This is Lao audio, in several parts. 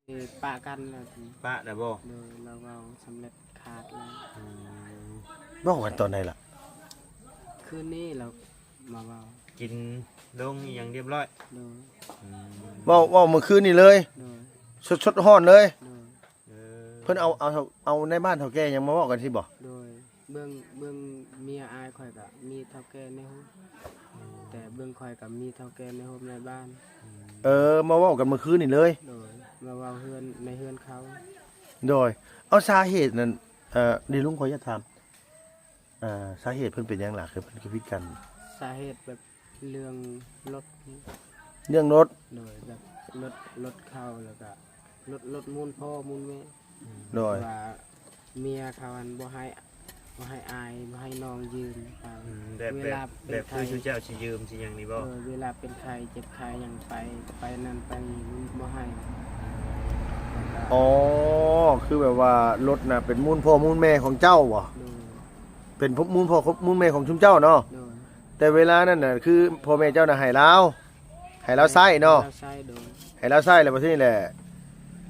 ເອີ ປະກັນແລ້ວຕິ ປະແລ້ວບໍ່? ໂດຍ ລາວເວົ້າສຳເລັດຂາດແລ້ວ. ອືມ ເວົ້າກັນຕອນໃດລະ? ຄືນນີ້ລາວມາເວົ້າ. ກິນລົງອີ່ຫຍັງຮຽບຮ້ອຍ? ໂດຍ. ອືມ ເວົ້າ ເວົ້າມື້ຄືນນີ້ເລີຍ? ໂດຍ. ສົດໆຮ້ອນເລີຍ? ໂດຍ. ເອີ ເພິ່ນເອົາ ເອົາ ເອົານາຍບ້ານເຖົ້າແກ່ຫຍັງມາເວົ້າກັນຊີ້ບໍ່? ໂດຍ. ເບິ່ງ ເບິ່ງເມຍອ້າຍຂ້ອຍກະມີເຖົ້າແກ່ໃນໂຮມ ແຕ່ເບິ່ງຂ້ອຍກະມີເຖົ້າແກ່ໃນໂຮມໃນບ້ານ. ເອີ ມາເວົ້າກັນມື້ຄືນນີ້ເລີຍ? ໂດຍ ມາເວົ້າເຮືອນ ໃນເຮືອນເຂົາ. ໂດຍ. ເອົາ ສາເຫດນັ້ນ ເອີ ເດ ລຸງ ຂໍຢາກຖາມ ເອີ ສາເຫດເພິ່ນເປັນຫຍັງລະ ຄືເພິ່ນຄືຜິດກັນ? ສາເຫດແບບ ເລື່ອງລົດ. ເລື່ອງລົດ? ໂດຍ ແບບລົດ ລົດເຂົາ ແລ້ວກະລົດ ລົດມູນພໍ່ມູນແມ່. ໂດຍ. ວ່າເມຍເຂົາຫັ້ນບໍ່ໃຫ້ ບໍ່ໃຫ້ອ້າຍ ບໍ່ໃຫ້ນ້ອງຢືມໄປ. ອືມ ແບບ ເວລາເປັນໄຂ້ ແບບຄືເຈົ້າຊິຢືມຊິຫຍັງນີ້ບໍ່? ໂດຍ ເວລາເປັນໄຂ້ເຈັບໄຂ້ຫຍັງໄປ ໄປນັ້ນໄປນີ້ບໍ່ໃຫ້. ອໍ ຄືແບບວ່າລົດນະເປັນມູນພໍ່ມູນແມ່ຂອງເຈົ້າບໍ່? ໂດຍ. ເປັນພວກມູນພໍ່ມູນແມ່ຂອງຊຸມເຈົ້າເນາະ? ໂດຍ. ແຕ່ເວລານັ້ນນະ ຄືພໍ່ແມ່ເຈົ້ານະໃຫ້ລາວ ໃຫ້ລາວໃຊ້ເນາະ? ໃຫ້ລາວໃຊ້. ໂດຍ. ໃຫ້ລາວໃຊ້ ແລ້ວບັດທີນີ້ແຫຼະ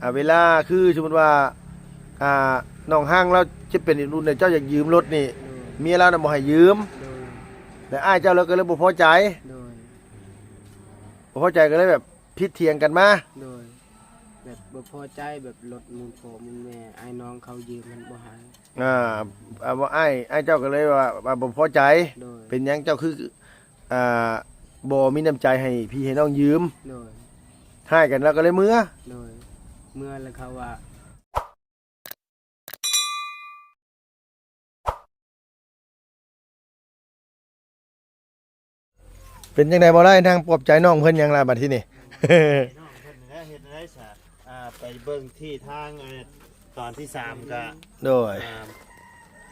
ອ່າ ເວລາຄືສົມມຸດວ່າ ອ່າ ນ້ອງຮັງລາວເຈັບເປັນອີກລຸ້ນ ແລ້ວເຈົ້າຢາກຢືມລົດນີ້ ໂດຍ ເມຍລາວນະບໍ່ໃຫ້ຢືມ. ໂດຍ. ແລ້ວອ້າຍເຈົ້າລາວກໍເລີຍບໍ່ພໍໃຈ. ໂດຍ. ບໍ່ພໍໃຈກໍເລີຍແບບຜິດຖຽງກັນມາ. ໂດຍ. ແບບບໍ່ພໍໃຈ ແບບລົດມູນພໍ່ມູນແມ່ ອ້າຍນ້ອງເຂົາຢືມມັນບໍ່ໃຫ້. ອ່າ ອ່າ ບໍ່ ອ້າຍ ອ້າຍເຈົ້າກໍເລີຍວ່າ ວ່າບໍ່ພໍໃຈ. ໂດຍ. ເປັນຫຍັງເຈົ້າຄື ອ່າ ບໍ່ມີນ້ຳໃຈໃຫ້ພີ່ໃຫ້ນ້ອງຢືມ? ໂດຍ. ຮ້າຍກັນແລ້ວກໍເລີຍເມືອ? ໂດຍ. ເມືອແລ້ວເຂົາວ່າ ເປັນຈັ່ງໃດບໍ່ໄດ້ ນາງປອບໃຈນ້ອງເພິ່ນຫຍັງລະບັດທີນີ້? ນ້ອງເພິ່ນແລ້ວເຮັດແນວໃດຊະ? ອ່າ ໄປເບິ່ງທີ່ທາງ ເອີ ຕອນທີສາມກໍ ໂດຍ ອ່າ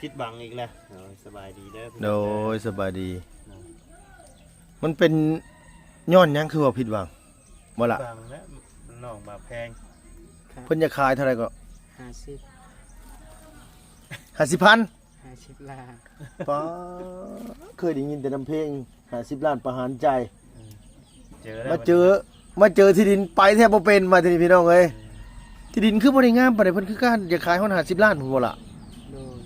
ຜິດຫວັງອີກແລ້ວ. ໂດຍ ສະບາຍດີເດີ. ໂດຍ ສະບາຍດີ. ໂດຍ. ມັນເປັນຍ້ອນຫຍັງຄືວ່າຜິດຫວັງ? ບໍ່ລະ ບາງແລ້ວ ນ້ອງມາແພງ. ເພິ່ນຢາກຂາຍເທົ່າໃດກໍ? ຫ້າສິບ ຫ້າສິບພັນ? ຫ້າສິບລ້ານ. ປ້າ ເຄີຍໄດ້ຍິນແຕ່ນຳເພງ ຫ້າສິບລ້ານປະຫານໃຈ. ເອີ ເຈີແລ້ວ ມາເຈີ ມາເຈີທີ່ດິນໄປແທບບໍ່ເປັນ ມາທີ່ນີ້ພີ່ນ້ອງເອີຍ. ເອີ ທີ່ດິນຄືບໍ່ໄດ້ງາມປານໃດ ເພິ່ນຄືການຢາກຂາຍຮອດຫ້າສິບລ້ານພຸ້ນບໍ່ລະ? ໂດຍ.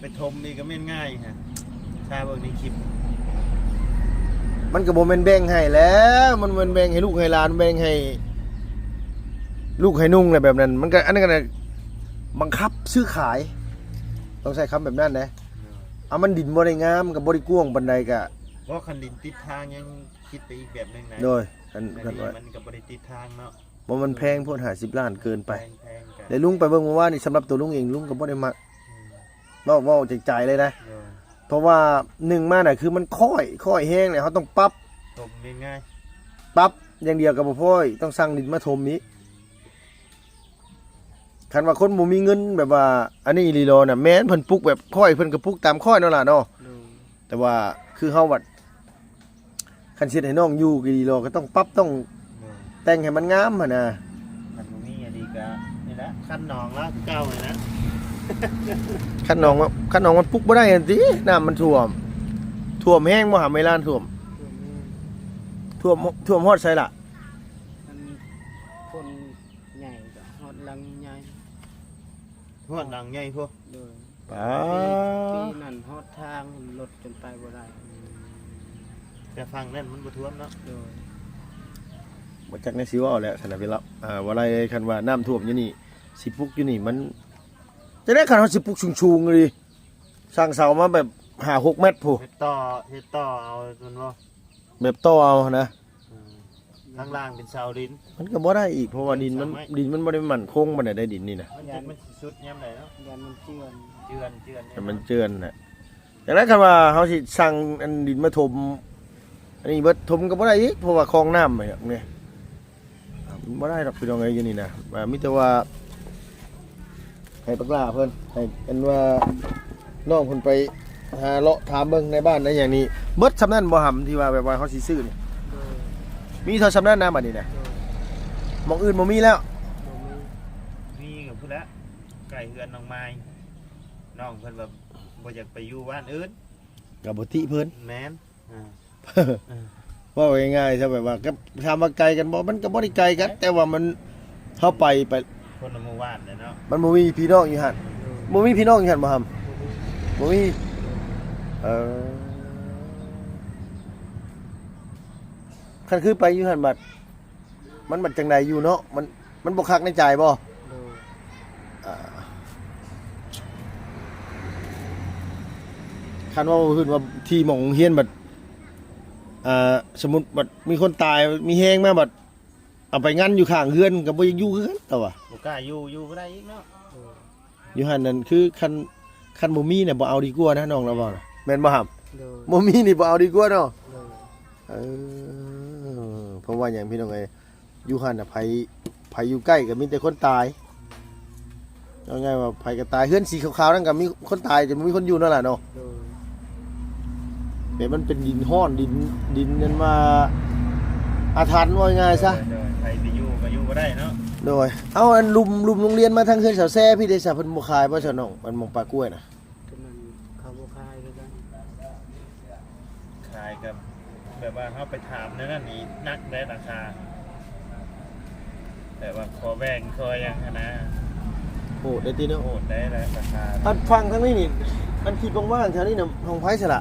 ໄປຖົມນີ້ກໍແມ່ນງ່າຍຮະ ຖ້າເບິ່ງໃນຄລິບ ມັນກໍບໍ່ແມ່ນແບ່ງໃຫ້ແລ້ວ ມັນແມ່ນແບ່ງໃຫ້ລູກໃຫ້ຫຼານ ແບ່ງໃຫ້ລູກໃຫ້ນຸ່ງແຫຼະ ແບບນັ້ນ ມັນກໍ ອັນນັ້ນກໍບັງຄັບຊື້ຂາຍ ຕ້ອງໃຊ້ຄຳແບບນັ້ນເດ້. ໂດຍ. ເອົາ ມັນດິນບໍ່ໄດ້ງາມ ກໍບໍ່ໄດ້ກວ້າງປານໃດ ກໍ ເພາະຄັນດິນຕິດທາງຍັງຄິດໄປອີກແບບໜຶ່ງນະ. ໂດຍ. ອັນ ອັນນີ້ມັນກໍບໍ່ໄດ້ຕິດທາງເນາະ. ບໍ່ ມັນແພງໂພດ ຫ້າສິບລ້ານເກີນໄປ. ແພງໆ ແລ້ວລຸງໄປເບິ່ງມື້ວານນີ້ ສຳລັບຕົວລຸງເອງ ລຸງກໍບໍ່ໄດ້ມັກ. ອືມ ເວົ້າ ເວົ້າຈາກໃຈເລີຍນະ. ໂດຍ. ເພາະວ່າໜຶ່ງມານະ ຄືມັນຄ້ອຍ ຄ້ອຍແຮງ ແລ້ວເຮົາຕ້ອງປັບ ຖົມງ່າຍໆ ປັບຢ່າງດຽວກໍບໍ່ພໍ ຕ້ອງສັ່ງດິນມາຖົມອີກ. ຄັນວ່າຄົນບໍ່ມີເງິນແບບວ່າອັນນີ້ອີ່ຫຼີຫຼໍນະ ແມ່ນເພິ່ນປຸກແບບຄ້ອຍ ເພິ່ນກໍປຸກຕາມຄ້ອຍເນາະຫຼ້າເນາະ. ໂດຍ. ແຕ່ວ່າຄືເຮົາບັດ ຄັນຊິເຮັດໃຫ້ນ້ອງຢູ່ກໍດີລະ ກໍຕ້ອງປັບ ຕ້ອງ ໂດຍ ແຕ່ງໃຫ້ມັນງາມຫັ້ນນະ. ຄັນບໍ່ມີອັນນີ້ກໍນີ້ແຫຼະ ຄັນໜອງລະຄືເກົ່າຫັ້ນນະ. ຄັນໜອງ ຄັນໜອງມັນປຸກບໍ່ໄດ້ຫັ້ນຕິ ນ້ຳມັນຖ້ວມ. ຖ້ວມແຮງບໍ່ຫຳ ເວລາຖ້ວມ? ຖ້ວມແຮງ. ຖ້ວມ ຖ້ວມຮອດໃສລະ? ອັນຄົນໃຫຍ່ກໍຮອດຫຼັງໃຫຍ່. ຮອດຫຼັງໃຫຍ່ພຸ້ນ. ໂດຍ. ປາ ປີ ປີນັ້ນຮອດທາງ ລົດຈົນໄປບໍ່ໄດ້. ແຕ່ຝັ່ງນັ້ນມັນບໍ່ຖ້ວມເນາະ. ໂດຍ. ບໍ່ຈັກແນວຊິເວົ້າແຫຼະຊັ້ນນະພີ່ລະ ອ່າ ວ່າໄລ ຄັນວ່ານ້ຳຖ້ວມຢູ່ນີ້ ຊິປຸກຢູ່ນີ້ມັນ ຈັ່ງໃດ ຄັນເຮົາຊິປຸກສູງໆອີ່ຫຼີ ສ້າງເສົາມາແບບຫ້າຫົກແມັດພຸ້ນ. ເຮັດຕໍ່ ເຮັດຕໍ່ເອົາແມ່ນບໍ່? ແບບຕໍ່ເອົາຫັ້ນນະ. ອືມ ທາງລ່າງເປັນເສົາດິນ ມັນກໍບໍ່ໄດ້ອີກ ເພາະວ່າດິນມັນ ເປັນເສົາໄມ້ ດິນມັນບໍ່ໄດ້ໝັ້ນຄົງປານໃດໄດ໋ ດິນນີ້ນະ. ມັນ ມັນຊິຊຸດຍາມໃດເນາະ? ຢ້ານມັນເຈື່ອນ ເຈື່ອນ ເຈື່ອນ ຢ້ານມັນເຈື່ອນນະ. ຈັ່ງໃດ ຄັນວ່າເຮົາຊິສັ່ງອັນດິນມາຖົມອັນນີ້ເບິດ ຖົມກໍບໍ່ໄດ້ອີກ ເພາະວ່າຄອງນ້ຳນີ້ ມັນບໍ່ໄດ້ດອກພີ່ນ້ອງເອີຍ ຢູ່ນີ້ນະ. ວ່າມີແຕ່ວ່າ ໃຫ້ບັກຫຼ້າເພິ່ນ ໃຫ້ອັນວ່ານ້ອງເພິ່ນໄປຫາເລາະຖາມເບິ່ງໃນບ້ານໃນຫຍັງນີ້ ເບິດສ່ຳນັ້ນບໍ່ຫຳ ທີ່ວ່າແບບວ່າເຮົາຊິຊື້ນີ້? ໂດຍ. ມີເທົ່າສ່ຳນັ້ນນະ ບັດນີ້ນະ. ໂດຍ. ໝ່ອງອື່ນບໍ່ມີແລ້ວ? ບໍ່ມີ. ມີກໍພຸ້ນແຫຼະ ໃກ້ເຮືອນນ້ອງມາຍ ນ້ອງເພິ່ນວ່າບໍ່ຢາກໄປຢູ່ບ້ານອື່ນ ກໍບໍ່ຕິເພິ່ນ. ແມ່ນ. ອ່າ ເວົ້າງ່າຍໆຊະ ແບບວ່າ ກໍຖາມວ່າໄກກັນບໍ່? ມັນກໍບໍ່ໄດ້ໄກກັນ ແຕ່ວ່າມັນ ເຮົາໄປ ໄປ ຄົນລະໝູ່ບ້ານແຫຼະເນາະ. ມັນບໍ່ມີພີ່ນ້ອງຢູ່ຫັ້ນ? ໂດຍ. ບໍ່ມີພີ່ນ້ອງຢູ່ຫັ້ນບໍ່ຫຳ? ບໍ່ມີ. ບໍ່ມີ. ເອີ ຄັນຄືໄປຢູ່ຫັ້ນບັດ ມັນບັດຈັ່ງໃດຢູ່ເນາະ? ມັນ ມັນບໍ່ຄັກໃນໃຈບໍ່? ໂດຍ. ອ່າ ຄັນເວົ້າພື້ນວ່າທີ່ໝ່ອງໂຮງຮຽນບັດ ອ່າ ສົມມຸດບັດມີຄົນຕາຍ ມີແຮງມາບັດ ເອົາໄປງັນຢູ່ຂ້າງເຮືອນກໍບໍ່ຢາກຢູ່ຄືກັນ ແຕ່ວ່າ ບໍ່ກ້າຢູ່ ຢູ່ບໍ່ໄດ້ອີກເນາະ. ໂດຍ. ຢູ່ຫັ້ນນັ້ນ ຄືຄັນ ຄັນບໍ່ມີນະ ບໍ່ເອົາດີກວ່ານະ ນ້ອງລາວເວົ້ານະ ແມ່ນບໍ່ຫຳ? ໂດຍ. ບໍ່ມີນີ້ບໍ່ເອົາດີກວ່າເນາະ. ໂດຍ. ເອີ ເພາະວ່າຫຍັງພີ່ນ້ອງເອີຍ ຢູ່ຫັ້ນນະ ໃຜ ໃຜຢູ່ໃກ້ກໍມີແຕ່ຄົນຕາຍ ເອົາງ່າຍວ່າໃຜກໍຕາຍ ເຮືອນສີຂາວໆນັ້ນກໍມີຄົນຕາຍ ແຕ່ບໍ່ມີຄົນຢູ່ນັ້ນລະເນາະ. ໂດຍ. ແບບມັນເປັນດິນຮ້ອນ ດິນ ດິນນັ້ນວ່າອາຖັນ ເວົ້າງ່າຍຊະ. ໂດຍ ໂດຍ ໃຜໄປຢູ່ກໍຢູ່ບໍ່ໄດ້ເນາະ. ໂດຍ. ເອົາ ອັນລຸ່ມ ລຸ່ມໂຮງຮຽນມາທາງເຮືອນສາວແຊພີ້ເດຊະ ເພິ່ນບໍ່ຂາຍບໍ່ຊະນ້ອງ ອັນໝ່ອງປ່າກ້ວຍນະ? ຕົວນັ້ນເຂົາບໍ່ຂາຍຄືກັນ. ຂາຍກັບແບບວ່າເຮົາໄປຖາມແນວນັ້ນນີ້ໜັກເດ້ລາຄາ ແບບວ່າຂໍແບ່ງຂໍຫຍັງຫັ້ນນະ. ໂຫດເດ້ຕິເນາະ. ໂຫດໄດ໋ລາຄາ. ອັນຝັ່ງທາງນີ້ນີ້ ອັນທີ່ວ່າງໆແຖວນີ້ນະ ຂອງໃຜຊະລະ?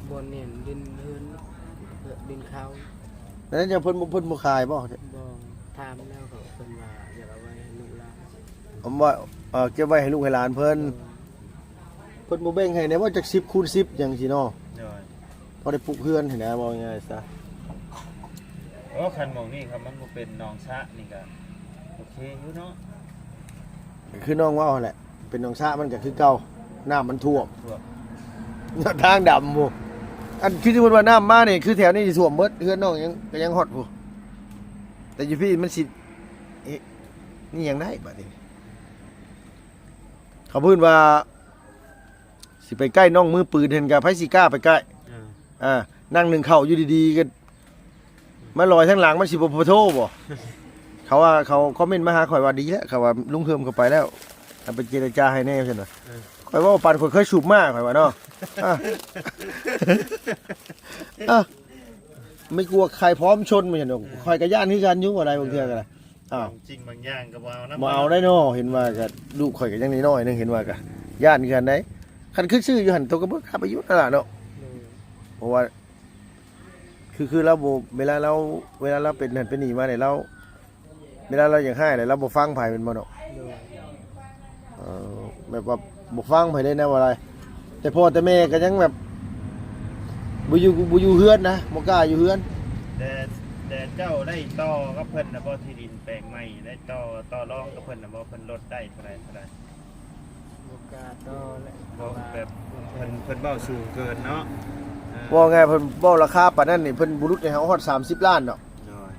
ບ່ອນນີ້ດິນເຮືອນ ດິນເຂົາ. ແລ້ວເພິ່ນ ເພິ່ນບໍ່ຂາຍບໍ່? ບໍ່. ຖາມແລ້ວເຂົາ ເພິ່ນວ່າຢາກເອົາໄວ້ໃຫ້ລູກຫຼານ. ເອົາໄວ້ ເອີ ເກັບໄວ້ໃຫ້ລູກໃຫ້ຫຼານເພິ່ນ. ໂດຍ. ເພິ່ນບໍ່ແບ່ງໃຫ້ແດ່ບໍ່ ຈັກສິບຄູນສິບຫຍັງຊີ້ເນາະ? ໂດຍ. ພໍໄດ້ປຸກເຮືອນຫັ້ນນະ ເວົ້າງ່າຍຊະ. ໂອ້ ຄັນໝ່ອງນີ້ຄັນມັນບໍ່ເປັນໜອງສະນີ້ກໍໂອເຄຢູ່ເນາະ. ຄືນ້ອງເວົ້າຫັ້ນແຫຼະ ເປັນໜອງສະມັນກໍຄືເກົ່າ ນ້ຳມັນຖ້ວມ ຖ້ວມ ທາງດຳພຸ້ນ. ອັນຄືສົມມຸດວ່ານ້ຳມານີ້ ຄືແຖວນີ້ຊິຖ້ວມເບິດ ເຮືອນນ້ອງຍັງ ກໍຍັງຮອດພຸ້ນ ແຕ່ຢູ່ພີ້ມັນຊິ ເອະ ນີ້ຫຍັງໄດ້ບາດນີ້ ເຂົາເອີ້ນວ່າ ຊິໄປໃກ້ນ້ອງມືປືນຫັ້ນກະໃຜຊິກ້າໄປໃກ້. ເອີ ອ່າ ນັ່ງໜຶ້ງເຂົ້າຢູ່ດີໆ ກໍມາລອຍທາງຫຼັງ ມັນຊິບໍ່ ບໍ່ໂທບໍ່? ເຂົາວ່າ ເຂົາຄອມເມັນມາຫາຂ້ອຍວ່າ ດີແລ້ວ ເຂົາວ່າ ລຸງເຮືອມເຂົາໄປແລ້ວ ເອົາໄປເຈລະຈາໃຫ້ແດ່ ວ່າຊັ້ນວ່າ. ເອີ ຂ້ອຍເວົ້າປານຂ້ອຍເຄີຍສູບມາ ຂ້ອຍວ່າເນາະ. ອ່າ ອ່າ ໄມ່ກົວໃຄພ້ອມຊົນ ວ່າຊັ້ນດອກ. ເອີ ຂ້ອຍກໍຢ້ານຄືກັນຢູ່ ບໍ່ໄດ້ ບາງເທື່ອກໍໄດ້. ອ້າວ ບາງສິ່ງບາງຢ່າງກໍບໍ່ເອົານຳ ບໍ່ເອົາໄດ້ເນາະ. ເຫັນວ່າກໍລູກຂ້ອຍກໍຍັງນ້ອຍໆໜຶ່ງ ເຫັນວ່າກໍຢ້ານຄືກັນໄດ໋. ຄັນຄືຊື້ຢູ່ຫັ້ນ ໂຕກໍບໍ່ກ້າໄປຢູ່ນັ້ນລະເນາະ. ໂດຍ. ເພາະວ່າ ຄື ຄືລາວບໍ່ ເວລາລາວ ເວລາລາວເປັນຫັ້ນເປັນນີ້ມານີ້ ລາວ ເວລາລາວຢາກຮ້າຍແລ້ວ ລາວບໍ່ຟັງໃຜແມ່ນບໍ່ເນາະ? ໂດຍ. ເອີ ແບບວ່າບໍ່ຟັງໃຜເລີຍນະ ວ່າໄດ້ ແຕ່ພໍ່ແຕ່ແມ່ກໍຍັງແບບ ບໍ່ຢູ່ ບໍ່ຢູ່ເຮືອນນະ ບໍ່ກ້າຢູ່ເຮືອນ. ແຕ່ ແຕ່ເຈົ້າໄດ້ຕໍ່ກັບເພິ່ນນະບໍ່ ທີ່ດິນແປງໃໝ່ ໄດ້ຕໍ່ ຕໍ່ລອງກັບເພິ່ນນະບໍ່ ເພິ່ນລົດໄດ້ເທົ່າໃດ ເທົ່າໃດ? ບໍ່ກ້າຕໍ່ແຫຼະ ບໍ່ ເພາະວ່າແບບເພິ່ນ ເພິ່ນເວົ້າສູງເກີນເນາະ. ເອີ ເວົ້າງ່າຍ ເພິ່ນເວົ້າລາຄາປານນັ້ນນີ້ ເພິ່ນບໍ່ຫຼຸດໃຫ້ເຮົາຮອດສາມສິບລ້ານດອກ. ໂດຍ.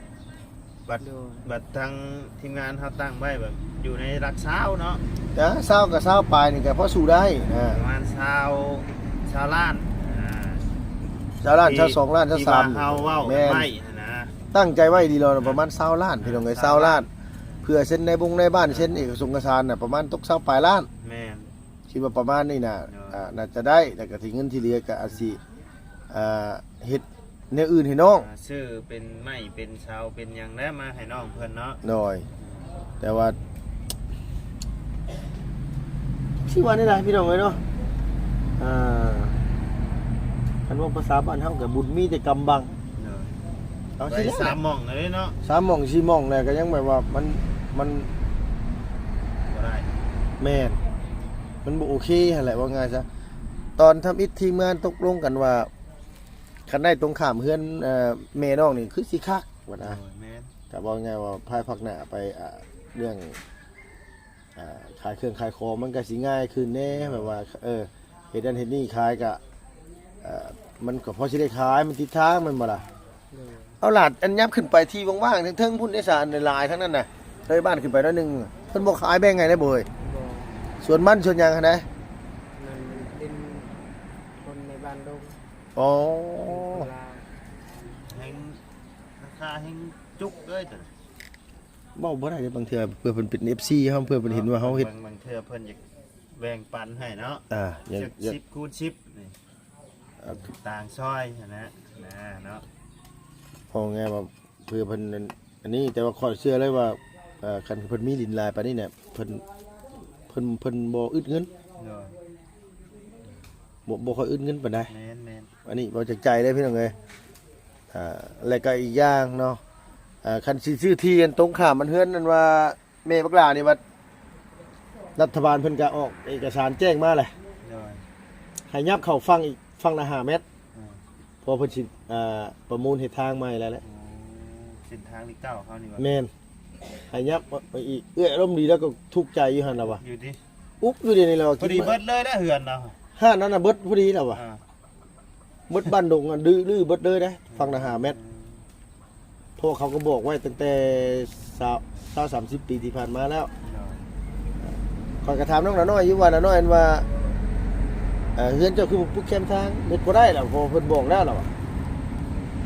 ບັດ ໂດຍ ບັດທາງທີມງານເຮົາຕັ້ງໄວ້ແບບຢູ່ໃນຫຼັກຊາວເນາະ. ເອີ ຊາວກັບຊາວປາຍນີ້ກໍພໍສູ້ໄດ້ນະ ປະມານຊາວ ຊາວລ້ານ ອ່າ ຊາວລ້ານ ທີ່ ຊາວສອງລ້ານ ຊາວສາມ ທີ່ວ່າເຮົາເວົ້າກັນໄວ້ຫັ້ນນະ. ແມ່ນ ຕັ້ງໃຈໄວ້ດີແລ້ວ ເອີ ປະມານຊາວລ້ານ ພີ່ນ້ອງເອີຍ ຊາວລ້ານ ຊາວລ້ານ ເພື່ອເຊັນໃນບົງໃນບ້ານ ເອີ ເຊັນເອກະສົງເອກະສານນະ ປະມານຕົກຊາວປາຍລ້ານ. ແມ່ນ. ຄິດວ່າປະມານນີ້ນະ ໂດຍ ອ່າ ໜ້າຈະໄດ້ ແລ້ວກໍທີ່ເງິນທີ່ເຫຼືອກໍອາດຊິ ອ່າ ເຮັດແນວອື່ນໃຫ້ນ້ອງ ອ່າ ຊື້ເປັນໄມ້ເປັນເສົາເປັນຫຍັງແລ້ວມາໃຫ້ນ້ອງເພິ່ນເນາະ. ໂດຍ. ແຕ່ວ່າ ຊິວ່າແນວໃດພີ່ນ້ອງເອີຍເນາະ ອ່າ ຄັນເວົ້າພາສາບ້ານເຮົາກໍບຸນມີແຕ່ກຳບັງ. ໂດຍ. ເອົາ ໄປ ຊິແລ້ວ ສາມໝ່ອງເລີຍເນາະ ສາມໝ່ອງສີ່ໝ່ອງແລ້ວກໍຍັງແບບວ່າມັນ ມັນບໍ່ໄດ້. ແມ່ນ ມັນບໍ່ໂອເຄຫັ້ນແຫຼະ ເວົ້າງ່າຍຊະ. ຕອນທຳອິດທີມງານຕົກລົງກັນວ່າ ຄັນໄດ້ຕົງຂ້າມເຮືອນ ເອີ ແມ່ນ້ອງນີ້ຄືຊິຄັກວ່ານະ. ໂດຍ ແມ່ນ. ກໍເວົ້າງ່າຍວ່າພາຍພາກໜ້າໄປ ອ່າ ເລື່ອງ ອ່າ ຂາຍເຄື່ອງຂາຍຂອງມັນກໍຊິງ່າຍຂຶ້ນແດ່ ໂດຍ ແບບວ່າ ເອີ ເຮັດນັ້ນເຮັດນີ້ຂາຍກໍ ເອີ ມັນກໍພໍຊິໄດ້ຂາຍ ມັນຕິດທາງແມ່ນບໍ່ລະ? ໂດຍ. ເອົາຫຼາດ ອັນ ຍາມຂຶ້ນໄປທີ່ວ່າງໆເທິງໆພຸ້ນເດ້ຊະ ອັນຫຼາຍໆທັງນັ້ນນະ ເລີຍບ້ານຂຶ້ນໄປໜ້ອຍໜຶ່ງ ເພິ່ນບໍ່ຂາຍແບ່ງໃຫ້ໄດ້ເບີຍ? ບໍ່. ສວນມັນສວນຫຍັງຫັ້ນນະ? ມັນເປັນຄົນໃນບ້ານດົງ. ອໍ ເປັນຄົນລາວ ແຮງ ລາຄາແຮງຈຸກເລີຍຕົວນີ້. ເວົ້າບໍ່ໄດ້ເດ້ ບາງເທື່ອເພື່ອເພິ່ນເປັນເອັຟຊີເຮົາ ເພື່ອເພິ່ນເຫັນວ່າເຮົາເຮັດ ບາງ ບາງເທື່ອເພິ່ນຢາກແບ່ງປັນໃຫ້ເນາະ. ອ່າ ຢາກ ຢາກ ສິບຄູນສິບນີ້ ອ່າ ຕ່າງຊອຍຫັ້ນນະ ນະເນາະ. ເວົ້າງ່າຍວ່າເພື່ອເພິ່ນນັ້ນ ອັນນີ້ ແຕ່ວ່າຂ້ອຍເຊື່ອເລີຍວ່າ ເອີ ຄັນເພິ່ນມີດິນຫຼາຍປານນີ້ນະ ເພິ່ນ ເພິ່ນ ເພິ່ນບໍ່ອຶດເງິນ ໂດຍ ບໍ່ ບໍ່ຄ່ອຍອຶດເງິນປານໃດ. ແມ່ນໆ ອັນນີ້ເວົ້າຈາກໃຈເລີຍພີ່ນ້ອງເອີຍ. ອ່າ ແລະກໍອີກຢ່າງເນາະ ອ່າ ຄັນຊິຊື້ທີ່ອັນຕົງຂ້າມອັນເຮືອນນັ້ນວ່າ ແມ່ບັກຫຼ້ານີ້ວ່າ ລັດຖະບານເພິ່ນກໍອອກເອກະສານແຈ້ງມາແຫຼະ ໂດຍ ໃຫ້ຫຍັບເຂົ້າຝັ່ງອີກຝັ່ງລະຫ້າແມັດ ອືມ ເພາະເພິ່ນຊິ ອ່າ ປະມູນເຮັດທາງໃໝ່ແລ້ວແຫຼະ ໂອ້ ເສັ້ນທາງເລກເກົ້າເຮົານີ້ວ່າ ແມ່ນ ໃຫ້ຫຍັບໄປອີກ. ເອື້ອຍອາລົມດີລາວກໍທຸກໃຈຢູ່ຫັ້ນລະວ່າ ຢູ່ຕິ ອຸກຢູ່ດຽວນີ້ລາວວ່າ ພໍດີເບິດເລີຍນະເຮືອນລາວ ຮ້ານນັ້ນນະເບິດພໍດີລາວວ່າ ອ່າ ເບິດບ້ານດົງຫັ້ນ ຮື້ ຮື້ເບິດເລີຍເດ້ ຝັ່ງລະຫ້າແມັດ ເພາະວ່າເຂົາກໍບອກໄວ້ຕັ້ງແຕ່ຊາວ ຊາວສາມສິບປີທີ່ຜ່ານມາແລ້ວ. ໂດຍ ຂ້ອຍກໍຖາມນ້ອງໜ້ານ້ອຍຢູ່ວ່າ ໜ້ານ້ອຍ ອັນວ່າ ເອີ ເຮືອນເຈົ້າຄືບໍ່ປຸກແຄມທາງ? ເຮັດບໍ່ໄດ້ລະ ເພາະວ່າເພິ່ນບອກແລ້ວລະວ່າ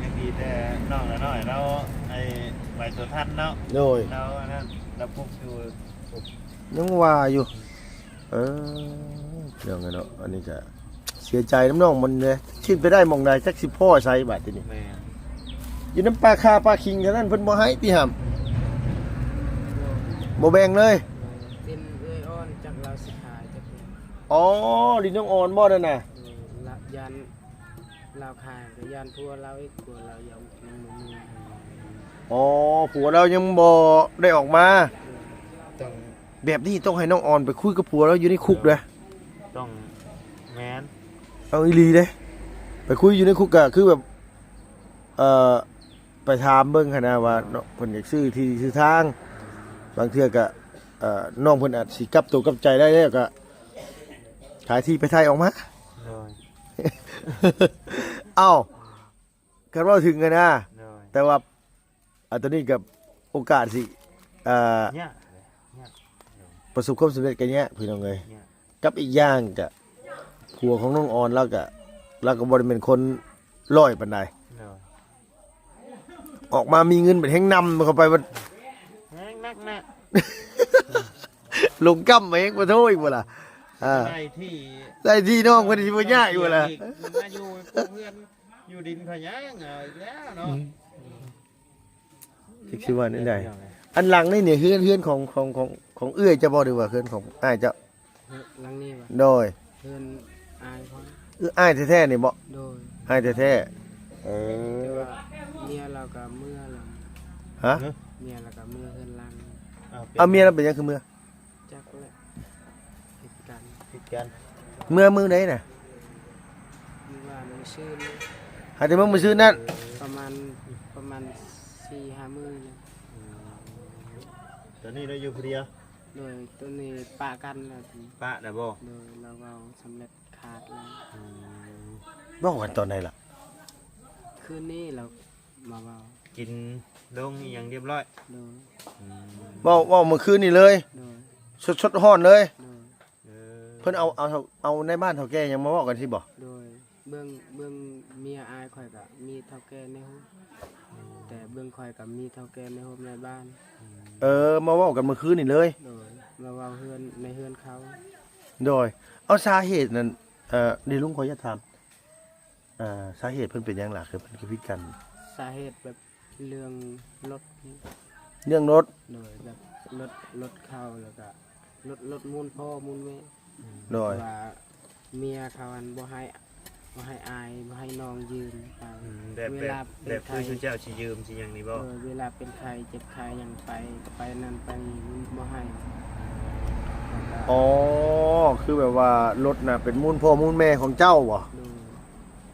ຍັງດີແຕ່ນ້ອງໜ້ານ້ອຍລາວ ໄອ້ໄວໂຕທັນເນາະ. ໂດຍ ລາວອັນນັ້ນ ລາວປຸກຢູ່ ຍັງວ່າຢູ່ ເອີ ເລື່ອງເນາະ ອັນນີ້ກໍເສຍໃຈນຳນ້ອງມັນເດ້ ຊິໄປໄດ້ໝ່ອງໃດ ຈັກຊິພໍໃສບາດທີນີ້. ແມ່ນ ຢູ່ນຳປ່າຂ່າປ່າຂີງເທົ່ານັ້ນ ເພິ່ນບໍ່ໃຫ້ຕິຫຳ ບໍ່ແບ່ງເລີຍ. ເປັນເອື້ອຍອ່ອນ ຈັກລາວຊິຂາຍຈັກ ອໍ ດິນນ້ອງອ່ອນບໍ່ນັ້ນນະ? ເອີ ລະ ຢ້ານລາວຂາຍກໍຢ້ານຜົວລາວອີກ ຜົວລາວຍັງ ຍັງບໍ່ມີ. ອໍ ຜົວລາວຍັງບໍ່ໄດ້ອອກມາ ເອີ ຕ້ອງ ແບບນີ້ຕ້ອງໃຫ້ນ້ອງອ່ອນໄປຄຸຍກັບຜົວລາວຢູ່ໃນຄຸກເດີ້. ຕ້ອງ ແມ່ນ ເອົາອີ່ຫຼີເດ້ ໄປຄຸຍຢູ່ໃນຄຸກກະຄືແບບ ເອີ ໄປຖາມເບິ່ງຫັ້ນນະວ່າເນາະ ເພິ່ນຢາກຊື້ທີ່ຊື້ທາງ ບາງເທື່ອກະ ເອີ ນ້ອງເພິ່ນອາດຊິກັບໂຕກັບໃຈໄດ້ແລ້ວກະຂາຍທີ່ໄປໄທອອກມາ. ໂດຍ ເອົ້າ ຄັນເວົ້າເຖິງຫັ້ນນະ ໂດຍ ແຕ່ວ່າ ອ່າ ຕອນນີ້ກໍໂອກາດຊິ ອ່າ ຍາກ ຍາກ ປະສົບຄວາມສຳເລັດກໍຍາກ ພີ່ນ້ອງເອີຍ. ຍາກ ກັບອີກຢ່າງກະ ຜົວຂອງນ້ອງອອນລາວກະ ລາວກໍບໍ່ໄດ້ແມ່ນຄົນລ້ອຍປານໃດ. ໂດຍ ອອກມາມີເງິນບັດແຮ່ງນຳເຂົ້າໄປບັດ ແຮ່ງໜັກນະ ລົງກ້ຳມາແຮ່ງ ປະໂທ ອີກບໍ່ລະ. ອ່າ ໄດ້ທີ່ ໄດ້ທີ່ນ້ອງເພິ່ນຊິບໍ່ຍາກອີກບໍ່ລະ ມາຢູ່ເຮືອນຢູ່ດິນເຂົາຫຍັງ ເອົາອີກແລ້ວເນາະ. ອືມ ຈັກຊິວ່າແນວໃດ. ອັນຫຼັງນີ້ນີ້ເຮືອນ ເຮືອນຂອງ ຂອງ ຂອງ ຂອງເອື້ອຍເຈົ້າບໍ່ ຫຼືວ່າເຮືອນຂອງອ້າຍເຈົ້າ? ເຮືອນຫຼັງນີ້ຫວາ? ໂດຍ ເຮືອນອ້າຍຂ້ອຍ. ເອື້ອຍ ອ້າຍແທ້ໆນີ້ບໍ່? ໂດຍ ອ້າຍແທ້ໆ. ເອີ ແຕ່ວ່າເມຍລາວກໍເມືອແລ້ວ. ຮະ? ເມຍລາວກໍເມືອເຮືອນຫຼັງ. ເອົາ ເມຍລາວເປັນຫຍັງຄືເມືອ? ຈັກແຫຼະ ຜິດກັນ ຜິດກັນ. ເມື່ອມື້ໃດນະ? ມື້ວານ ມື້ຊືນ. ຫາແຕ່ເມື່ອມື້ຊືນນັ້ນ? ປະມານ ປະມານສີ່ຫ້າມື້ນີ້. ອືມ ຕອນນີ້ລາວຢູ່ຜູ້ດຽວ? ໂດຍ ຕອນນີ້ປະກັນແລ້ວ. ປະແລ້ວບໍ່? ໂດຍ ລາວເວົ້າສຳເລັດຂາດແລ້ວ. ອືມ ເວົ້າກັນຕອນໃດລະ? ຄືນນີ້ລາວ ມາເວົ້າ ກິນລົງອີ່ຫຍັງຮຽບຮ້ອຍ. ໂດຍ ອືມ ເວົ້າ ເວົ້າມື້ຄືນນີ້ເລີຍ. ໂດຍ ສົດໆຮ້ອນເລີຍ. ໂດຍ ເອີ ເພິ່ນເອົາ ເອົາ ເອົານາຍບ້ານເຖົ້າແກ່ຫຍັງມາເວົ້າກັນຊີ້ບໍ່? ໂດຍ ເບິ່ງ ເບິ່ງເມຍອ້າຍຂ້ອຍກໍມີເຖົ້າແກ່ໃນໂຮມ ແຕ່ເບິ່ງຂ້ອຍກໍມີເຖົ້າແກ່ໃນໂຮມໃນບ້ານ. ເອີ ມາເວົ້າກັນມື້ຄືນນີ້ເລີຍ. ໂດຍ ມາເວົ້າເຮືອນ ໃນເຮືອນເຂົາ. ໂດຍ ເອົາ ສາເຫດນັ້ນ ເອີ ນີ້ລຸງ ຂໍຢາກຖາມ ອ່າ ສາເຫດເພິ່ນເປັນຫຍັງລະ ຄືເພິ່ນຄືຜິດກັນ? ສາເຫດແບບເລື່ອງລົດນີ້. ເລື່ອງລົດ? ໂດຍ ແບບລົດ ລົດເຂົາ ແລ້ວກະລົດ ລົດມູນພໍ່ມູນແມ່. ໂດຍ ວ່າເມຍເຂົາຫັ້ນບໍ່ໃຫ້ ບໍ່ໃຫ້ອ້າຍ ບໍ່ໃຫ້ນ້ອງຢືມໄປ. ອືມ ແບບ ເວລາ ແບບ ເປັນໄຂ້ ຄືເຈົ້າຊິຢືມຊິຫຍັງນີ້ບໍ່? ໂດຍ ເວລາເປັນໄຂ້ເຈັບໄຂ້ຫຍັງໄປ ກໍໄປນັ້ນໄປນີ້ ມັນບໍ່ໃຫ້. ອໍ ຄືແບບວ່າລົດນະເປັນມູນພໍ່ມູນແມ່ຂອງເຈົ້າບໍ? ໂດຍ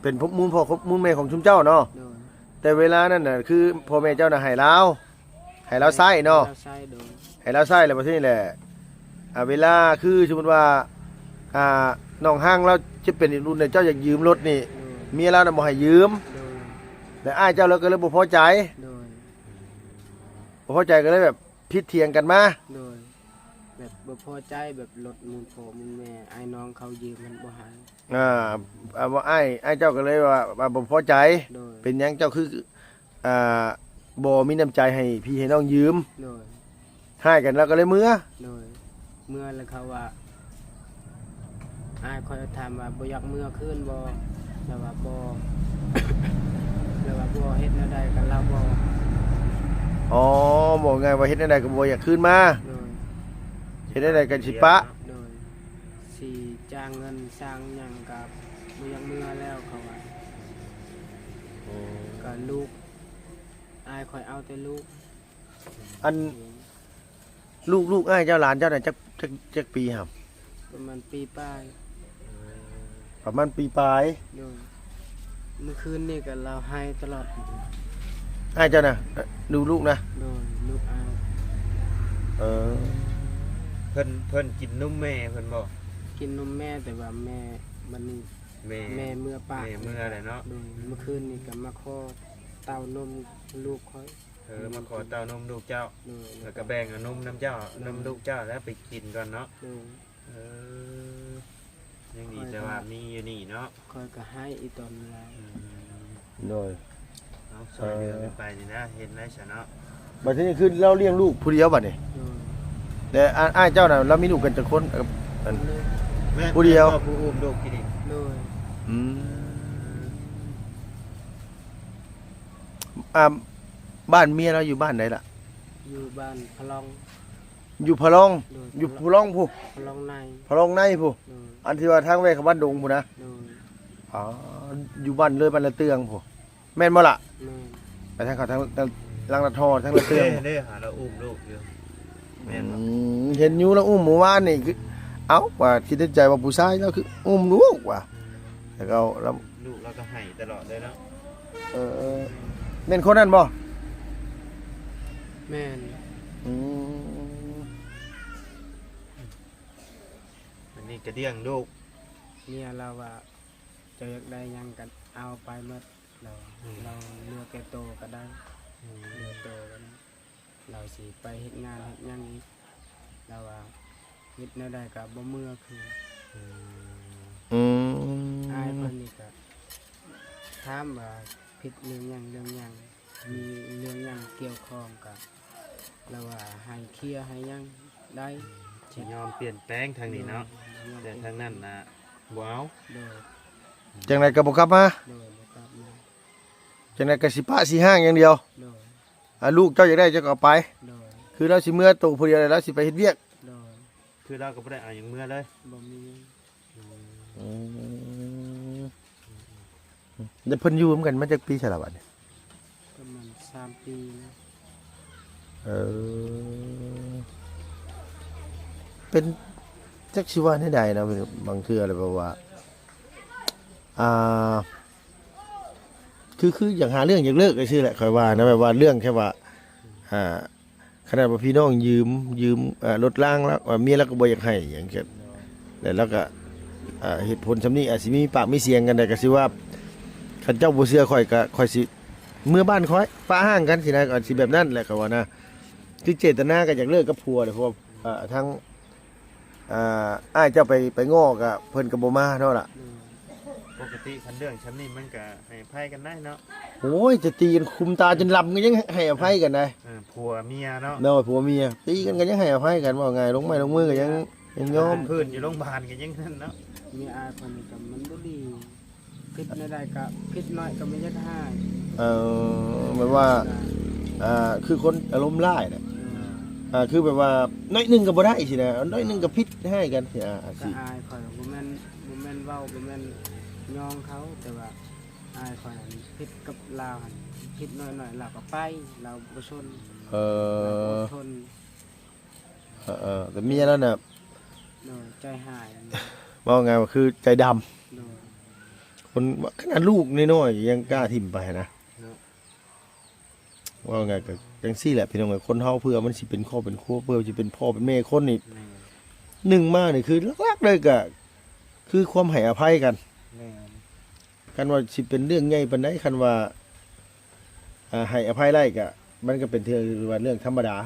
ເປັນພວກມູນພໍ່ມູນແມ່ຂອງຊຸມເຈົ້າເນາະ. ໂດຍ ແຕ່ເວລານັ້ນນະ ຄືພໍ່ແມ່ເຈົ້ານະໃຫ້ລາວ ໃຫ້ລາວໃຊ້ເນາະ. ໃຫ້ລາວໃຊ້ ໂດຍ ໃຫ້ລາວໃຊ້ ແລ້ວບັດທີນີ້ແຫຼະ ອ່າ ເວລາຄືສົມມຸດວ່າ ອ່າ ນ້ອງຮັງລາວຈະເປັນອີກລຸ້ນ ແລ້ວເຈົ້າຢາກຢືມລົດນີ້ ໂດຍ ເມຍລາວນະບໍ່ໃຫ້ຢືມ. ໂດຍ ແລ້ວອ້າຍເຈົ້າລາວກໍເລີຍບໍ່ພໍໃຈ. ໂດຍ ບໍ່ພໍໃຈກໍເລີຍແບບຜິດຖຽງກັນມາ. ໂດຍ ແບບບໍ່ພໍໃຈ ແບບລົດມູນພໍ່ມູນແມ່ ອ້າຍນ້ອງເຂົາຢືມມັນບໍ່ໃຫ້. ອ່າ ອ່າ ວ່າອ້າຍ ອ້າຍເຈົ້າກໍເລີຍວ່າ ວ່າບໍ່ພໍໃຈ. ໂດຍ ເປັນຫຍັງເຈົ້າຄື ອ່າ ບໍ່ມີນ້ຳໃຈໃຫ້ພີ່ໃຫ້ນ້ອງຢືມ? ໂດຍ ຮ້າຍກັນ ລາວກໍເລີຍເມືອ. ໂດຍ ເມືອແລ້ວເຂົາວ່າ ອ້າຍຂ້ອຍຖາມວ່າບໍ່ຢາກເມືອຄືນບໍ່? ລາວວ່າບໍ່ ລາວວ່າບໍ່ ເຮັດແນວໃດກໍລາວບໍ່ ອໍ ເວົ້າງ່າຍວ່າເຮັດແນວໃດກໍບໍ່ຢາກຄືນມາ ໂດຍ ເຮັດແນວໃດກໍຊິປະ ໂດຍ ຊິຈ້າງເງິນສ້າງຫຍັງກໍບໍ່ຢາກເມືອແລ້ວ ເຂົາວ່າ ອືມ ກໍລູກ ອ້າຍຂ້ອຍເອົາແຕ່ລູກ ອັນ ລູກ ລູກອ້າຍເຈົ້າ ຫຼານເຈົ້ານະ ຈັກ ຈັກ ຈັກປີຫະ? ປະມານປີປາຍ ປະມານປີປາຍ ໂດຍ ມື້ຄືນນີ້ກໍລາວໄຫ້ຕະຫຼອດ ອ້າຍເຈົ້ານະ ດູລູກນະ ໂດຍ ລູກອ້າຍ ເອີ ເພິ່ນ ເພິ່ນກິນນົມແມ່ເພິ່ນບໍ່? ກິນນົມແມ່ ແຕ່ວ່າແມ່ ບັດນີ້ ແມ່ ແມ່ເມືອປະ ແມ່ເມືອແລ້ວເນາະ ໂດຍ ມື້ຄືນນີ້ກໍມາຂໍເຕົ້ານົມລູກຂ້ອຍ ເອີ ມາຂໍເຕົ້ານົມລູກເຈົ້າ ໂດຍ ແລ້ວກໍແບ່ງເອົານົມນຳເຈົ້າ ໂດຍ ນົມລູກເຈົ້າແລ້ວໄປກິນກ່ອນເນາະ ໂດຍ ເອີ ຍັງດີແຕ່ວ່າມີຢູ່ນີ້ເນາະ ຂ້ອຍກໍໄຫ້ອີ່ຕອນເວລາ ອືມ ໂດຍ ເອົາ ຊ່ອຍເຫຼືອກັນໄປນີ້ນະ ເຮັດໄດ້ຊະເນາະ ບັດທີນີ້ຄືລາວລ້ຽງລູກຜູ້ດຽວບັດນີ້ ໂດຍ ແລະ ອ້າຍ ອ້າຍເຈົ້ານະ ລາວມີລູກກັນຈັກຄົນ? ເອີ ອັນ ແມ່ນ ຜູ້ດຽວ ຜູ້ອຸ້ມລູກກິນເອງ ໂດຍ ອືມ ອ່າ ບ້ານເມຍລາວຢູ່ບ້ານໃດລະ? ຢູ່ບ້ານພະລອງ ຢູ່ພະລອງ ໂດຍ ຢູ່ພະລອງພຸ້ນ ພະລອງໃນ ພະລອງໃນພຸ້ນ ໂດຍ ອັນທີ່ວ່າທາງແວ່ເຂົ້າບ້ານດົງພຸ້ນນະ ໂດຍ ອໍ ຢູ່ບ້ານເລີຍ ບ້ານລະເຕືອງພຸ້ນ ແມ່ນບໍ່ລະ? ແມ່ນ ໄປທາງເຂົາທາງ ທາງ ທາງລາດທໍ່ ທາງລາດເຕືອງ ເດ້ ເດ້ ຫາລາວອຸ້ມລູກຢູ່ ແມ່ນບໍ່? ອືມ ເຫັນຢູ່ລາວອຸ້ມມື້ວານນີ້ ຄື ເອົ້າ ວ່າຄິດໃນໃຈວ່າຜູ້ຊາຍລາວຄືອຸ້ມລູກວ່າ ແຕ່ກໍລາວ ລູກລາວກໍໄຫ້ຕະຫຼອດເລີຍເນາະ ເອີ ແມ່ນຄົນນັ້ນບໍ່? ແມ່ນ ອືມ ອັນນີ້ກໍລ້ຽງລູກ ເມຍລາວວ່າ ເຈົ້າຢາກໄດ້ຫຍັງກໍເອົາໄປໝົດ ລາວວ່າ ອືມ ລາວເຫຼືອແກ່ໂຕກໍໄດ້ ອືມ ເຫຼືອໂຕກໍໄດ້ ລາວຊິໄປເຮັດງານເຮັດຫຍັງອີກ ລາວວ່າເຮັດແນວໃດກໍບໍ່ເມືອຄືນ ອືມ ອືມ ອ້າຍເພິ່ນນີ້ກໍຖາມວ່າຜິດເລື່ອງຫຍັງ ເລື່ອງຫຍັງ ມີເລື່ອງຫຍັງກ່ຽວຂ້ອງກໍ ລາວວ່າໃຫ້ເຄຍໃຫ້ຫຍັງໄດ້ ອືມ ຊິຍອມປ່ຽນແປງທາງນີ້ເນາະ ໂດຍ ຍອມ ແຕ່ທາງນັ້ນນະ ບໍ່ເອົາ ໂດຍ ຈັ່ງໃດກໍບໍ່ກັບມາ ໂດຍ ບໍ່ກັບມາ ຈັ່ງໃດກໍຊິປະຊິຮ້າງຢ່າງດຽວ ໂດຍ ອ່າ ລູກເຈົ້າຢາກໄດ້ເຈົ້າກໍເອົາໄປ ໂດຍ ຄືລາວຊິເມືອໂຕຜູ້ດຽວ ແລ້ວລາວຊິໄປເຮັດວຽກ ໂດຍ ຄືລາວກໍບໍ່ໄດ້ເອົາຫຍັງເມືອເລີຍ ບໍ່ມີ ອືມ ອືມ ແລ້ວເພິ່ນຢູ່ນຳກັນມາຈັກປີຊະລະບັດນີ້? ປະມານສາມປີແລ້ວ ເອີ ເປັນ ຈັກຊິວ່າແນວໃດນະ ບາງເທື່ອແລ້ວແບບວ່າ ອ່າ ຄື ຄືຢາກຫາເລື່ອງຢາກເລີກຊື່ໆແຫຼະ ຂ້ອຍວ່ານະ ແບບວ່າເລື່ອງແຄ່ວ່າ ອ່າ ຂະໜາດວ່າພີ່ນ້ອງຢືມ ຢືມ ເອີ ລົດລາງລະ ເອີ ເມຍລາວກໍບໍ່ຢາກໃຫ້ຫຍັງ ແລ້ວລາວກໍ ເອີ ເຫດຜົນຊ່ຳນີ້ອາດຊິມີປາກມີສຽງກັນໄດ້ ກໍຊິວ່າ ຄັນເຈົ້າບໍ່ເຊື່ອຂ້ອຍ ກໍຂ້ອຍຊິເມືອບ້ານຂ້ອຍ ປະຮ້າງກັນຊີ້ນະ ກໍຊິແບບນັ້ນແຫຼະ ຂ້ອຍວ່ານະ ຄືເຈດຕະນາກໍຢາກເລີກກັບຜົວແຫຼະ ເພາະວ່າ ເອີ ທາງ ອ່າ ອ້າຍເຈົ້າໄປ ໄປງໍ້ກໍເພິ່ນກໍບໍ່ມາເນາະລະ ໂດຍ ປົກກະຕິຄັນເລື່ອງຊ່ຳນີ້ມັນກໍໃຫ້ອະໄພກັນໄດ້ເນາະ ໂອ້ຍ ຈະຕີກັນຄຸມຕາຈົນລຳກໍຍັງໃຫ້ອະໄພກັນໄດ້ ເອີ ຜົວເມຍເນາະ ໂດຍ ຜົວເມຍ ຕີກັນກໍຍັງໃຫ້ອະໄພກັນ ເວົ້າງ່າຍ ລົງໄມ້ລົງມືກໍຍັງ ຍັງຍອມ ພື້ນຢູ່ໂຮງບານກໍຍັງນັ້ນເນາະ ເມຍອ້າຍຄົນນີ້ກໍມັນບໍ່ດີ ຜິດແນວໃດກໍຜິດໜ້ອຍກໍບໍ່ຢາກຮ້າຍ ເອີ ແບບວ່າ ອ່າ ຄືຄົນອາລົມຮ້າຍນະ ເອີ ອ່າ ຄືແບບວ່າໜ້ອຍໜຶ່ງກໍບໍ່ໄດ້ຊີ້ນະ ໜ້ອຍໜຶ່ງກໍຜິດຮ້າຍກັນຊີ້ນະ ອ່າ ກໍອ້າຍຂ້ອຍບໍ່ແມ່ນ ບໍ່ແມ່ນເວົ້າ ບໍ່ແມ່ນຍ້ອງເຂົາ ແຕ່ວ່າອ້າຍຂ້ອຍຫັ້ນຜິດກັບລາວຫັ້ນ ຜິດໜ້ອຍໆ ລາວກໍໄປ ລາວບໍ່ສົນ ເອີ ລາວບໍ່ອົດທົນ ເອີ ເອີ ແຕ່ເມຍລາວນະ ໂດຍ ໃຈຮ້າຍ ເວົ້າງ່າຍວ່າຄືໃຈດຳ ໂດຍ ຄົນວ່າຂະໜາດລູກນ້ອຍໆຍັງກ້າຖິ້ມໄປນະ ເນາະ ເວົ້າງ່າຍກໍຈັ່ງຊີ້ແຫຼະພີ່ນ້ອງເອີຍ ຄົນເຮົາເພື່ອມັນຊິເປັນຄອບເປັນຄົວ ເພື່ອຊິເປັນພໍ່ເປັນແມ່ຄົນນີ້ ແມ່ນ ໜຶ່ງມານີ້ຄືຫຼັກໆເລີຍກໍຄືຄວາມໃຫ້ອະໄພກັນ ແມ່ນ ຄັນວ່າຊິເປັນເລື່ອງໃຫຍ່ປານໃດ ຄັນວ່າ ອ່າ ໃຫ້ອະໄພໄດ້ກະ ມັນກະເປັນ ຖືວ່າເລື່ອງທຳມະດາ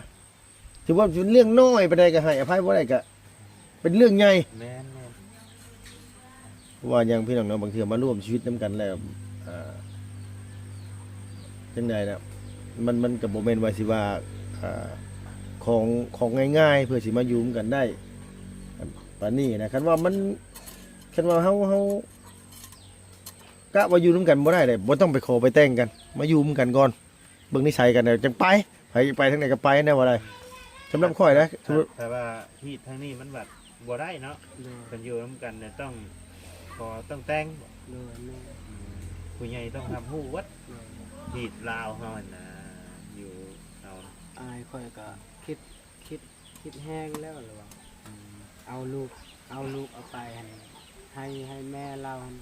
ຖືວ່າເປັນເລື່ອງນ້ອຍປານໃດກະໃຫ້ອະໄພບໍ່ໄດ້ກະເປັນເລື່ອງໃຫຍ່ ແມ່ນໆ ເພາະວ່າຫຍັງພີ່ນ້ອງເນາະ ບາງເທື່ອມາຮ່ວມຊີວິດນຳກັນແລ້ວ ອ່າ ຈັ່ງໃດນະ ມັນ ມັນກະບໍ່ແມ່ນວ່າຊິວ່າ ອ່າ ຂອງ ຂອງງ່າຍໆ ເພື່ອຊິມາຢູ່ນຳກັນໄດ້ປານນີ້ນະ ຄັນວ່າມັນ ຄັນວ່າເຮົາ ເຮົາ ກະວ່າຢູ່ນຳກັນບໍ່ໄດ້ເດ້ ບໍ່ຕ້ອງໄປຂໍໄປແຕ່ງກັນ ມາຢູ່ນຳກັນກ່ອນ ເບິ່ງນິໄສກັນແລ້ວຈັ່ງໄປ ໃຜ ໄປ ໄປທາງໃດກໍໄປແນວວ່າໄດ້. ສຳລັບຂ້ອຍນະ ຖ້າ ຖ້າວ່າຮີດທາງນີ້ມັນບັດບໍ່ໄດ້ເນາະ. ໂດຍ ເພິ່ນຢູ່ນຳກັນແລ້ວຕ້ອງ ຂໍຕ້ອງແຕ່ງ. ໂດຍ ແມ່ນ. ອືມ ຜູ້ໃຫຍ່ຕ້ອງຮັບຮູ້ເບິດ. ໂດຍ ຮີດລາວເຮົາຫັ້ນນະ ຢູ່ເຮົາ. ອ້າຍຂ້ອຍກໍຄິດ ຄິດ ຄິດແຮງແລ້ວລະວ່າ ອືມ ເອົາລູກ ເອົາລູກເອົາໄປຫັ້ນ ໃຫ້ ໃຫ້ແມ່ລາວຫັ້ນ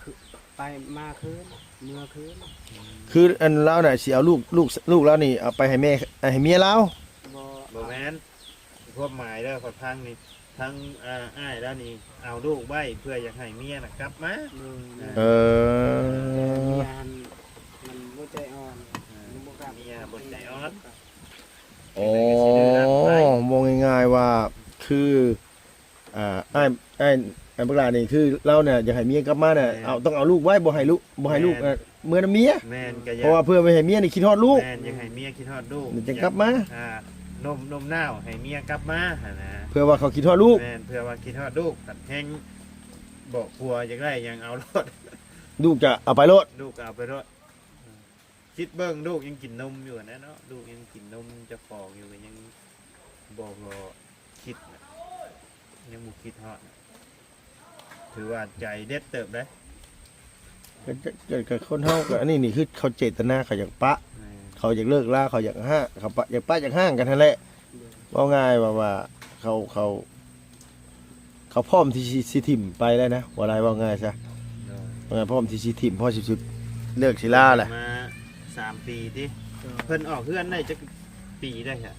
ຄື ໄປມາຄືນ ເມືອຄືນ. ອືມ ຄືອັນລາວນະຊິເອົາລູກ ລູກ ລູກລາວນີ້ເອົາໄປໃຫ້ແມ່ ໃຫ້ເມຍລາວ? ບໍ່ ບໍ່ແມ່ນ ຄວາມໝາຍເດີ ຂ້ອຍຟັງນີ້ ທັງ ອ່າ ອ້າຍລາວນີ້ເອົາລູກໄວ້ເພື່ອຢາກໃຫ້ເມຍນະກັບມາ. ໂດຍ ເອີ ແຕ່ເມຍຫັ້ນມັນບໍ່ໃຈອ່ອນ ເອີ ມັນບໍ່ກັບ ເມຍບໍ່ໃຈອ່ອນ. ອໍ ເປັນໄດກໍຊິໄດ້ຮັບໄປ. ເວົ້າງ່າຍໆວ່າ ຄື ອ່າ ອ້າຍ ອ້າຍ ອ້າຍບັກຫຼ້ານີ້ ຄືລາວນີ້ຢາກໃຫ້ເມຍກັບມານະ. ແມ່ນ. ເອົາ ຕ້ອງເອົາລູກໄວ້ ບໍ່ໃຫ້ລູກ ບໍ່ໃຫ້ລູກ ແມ່ນ ເອີ ເມືອນຳເມຍ. ແມ່ນ ກໍຢາກ ເພາະວ່າເພື່ອບໍ່ໃຫ້ເມຍນີ້ຄິດຮອດລູກ. ແມ່ນ ຢາກໃຫ້ເມຍຄິດຮອດລູກ ມັນຈຶ່ງກັບມາ. ອ່າ ໂນ້ມ ໂນ້ມນ້າວໃຫ້ເມຍກັບມາຫັ້ນນະ ເພື່ອວ່າເຂົາຄິດຮອດລູກ. ແມ່ນ ເພື່ອວ່າຄິດຮອດລູກ ຄັນແຮງບອກຜົວຢາກໄດ້ຫຍັງເອົາໂລດ ລູກຈະເອົາໄປໂລດ ລູກກໍເອົາໄປໂລດ. ຄິດເບິ່ງ ລູກຍັງກິນນົມຢູ່ຫັ້ນແຫຼະເນາະ ລູກຍັງກິນນົມເຈົ້າຂອງຢູ່ ກໍຍັງບໍ່ ບໍ່ຄິດນະ ຍັງບໍ່ຄິດຮອດນະ ຖືວ່າໃຈເດັດເຕີບເດ້. ກໍ ກໍ ກໍຄົນເຮົາກໍອັນນີ້ນີ້ ຄືເຂົາເຈດຕະນາເຂົາຢາກປະ ແມ່ນ ເຂົາຢາກເລີກລາ ເຂົາຢາກຮ້າ ເຂົາປະ ຢາກປະຢາກຮ້າງກັນຫັ້ນແຫຼະ. ໂດຍ ເວົ້າງ່າຍວ່າ ວ່າເຂົາ ເຂົາ ເຂົາພ້ອມທີ່ຊິ ຊິຖິ້ມໄປແລ້ວນະ ວ່າຫຼາຍ ເວົ້າງ່າຍຊະ. ໂດຍ ເອີ ພ້ອມທີ່ຊິຖິ້ມ ພ້ອມຊິ ຊິເລີກຊິລາແຫຼະ. ມາສາມປີຕິ. ໂດຍ ເພິ່ນອອກເຮືອນໄດ້ຈັກປີແລ້ວຊະ?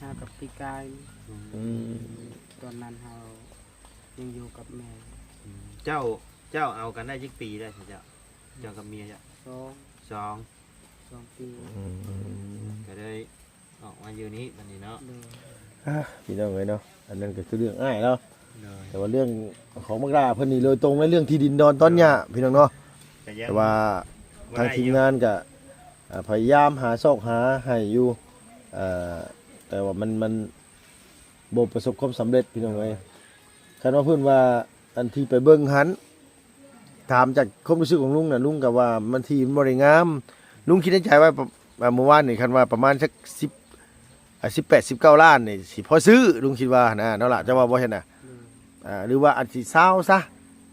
ຫາກັບປີກາຍ. ອືມ ອືມ ຕອນນັ້ນເຮົາຍັງຢູ່ກັບແມ່. ອືມ ເຈົ້າ ເຈົ້າເອົາກັນໄດ້ຈັກປີແລ້ວຊະເຈົ້າ? ເຈົ້າກັບເມຍເຈົ້າ? ສອງ ສອງ ສອງປີ. ອືມ ກໍເລີຍອອກມາຢູ່ນີ້ບັດນີ້ເນາະ. ໂດຍ ອ່າ ພີ່ນ້ອງເອີຍເນາະ ອັນນັ້ນກໍຄືເລື່ອງອ້າຍລາວ. ໂດຍ ແຕ່ວ່າເລື່ອງຂອງບັກຫຼ້າເພິ່ນນີ້ໂດຍຕົງເລີຍ ເລື່ອງທີ່ດິນດອນຕອນຫຍ້າ ໂດຍ ພີ່ນ້ອງເນາະ. ກໍຍັງ ແຕ່ວ່າ ບໍ່ໄດ້ຢູ່ ທາງທີມງານກໍ ອ່າ ພະຍາຍາມຫາຊອກຫາໃຫ້ຢູ່ ເອີ ແຕ່ວ່າມັນ ມັນບໍ່ປະສົບຄວາມສຳເລັດ ພີ່ນ້ອງເອີຍ. ໂດຍ ຄັນວ່າເພິ່ນວ່າ ອັນທີ່ໄປເບິ່ງຫັ້ນ ຖາມຈາກຄວາມຮູ້ສຶກຂອງລຸງນະ ລຸງກໍວ່າມັນ ທີ່ມັນບໍ່ໄດ້ງາມ. ລຸງຄິດໃນໃຈວ່າ ປະ ອ່າ ມື້ວານນີ້ ຄັນວ່າປະມານສັກສິບ ອ່າ ສິບແປດ ສິບເກົ້າລ້ານນີ້ ຊິພໍຊື້ ລຸງຄິດວ່ານະເນາະລະ ເຈົ້າວ່າບໍ່ເຫັນນະ? ອືມ ອ່າ ຫຼືວ່າອາດຊິຊາວຊະ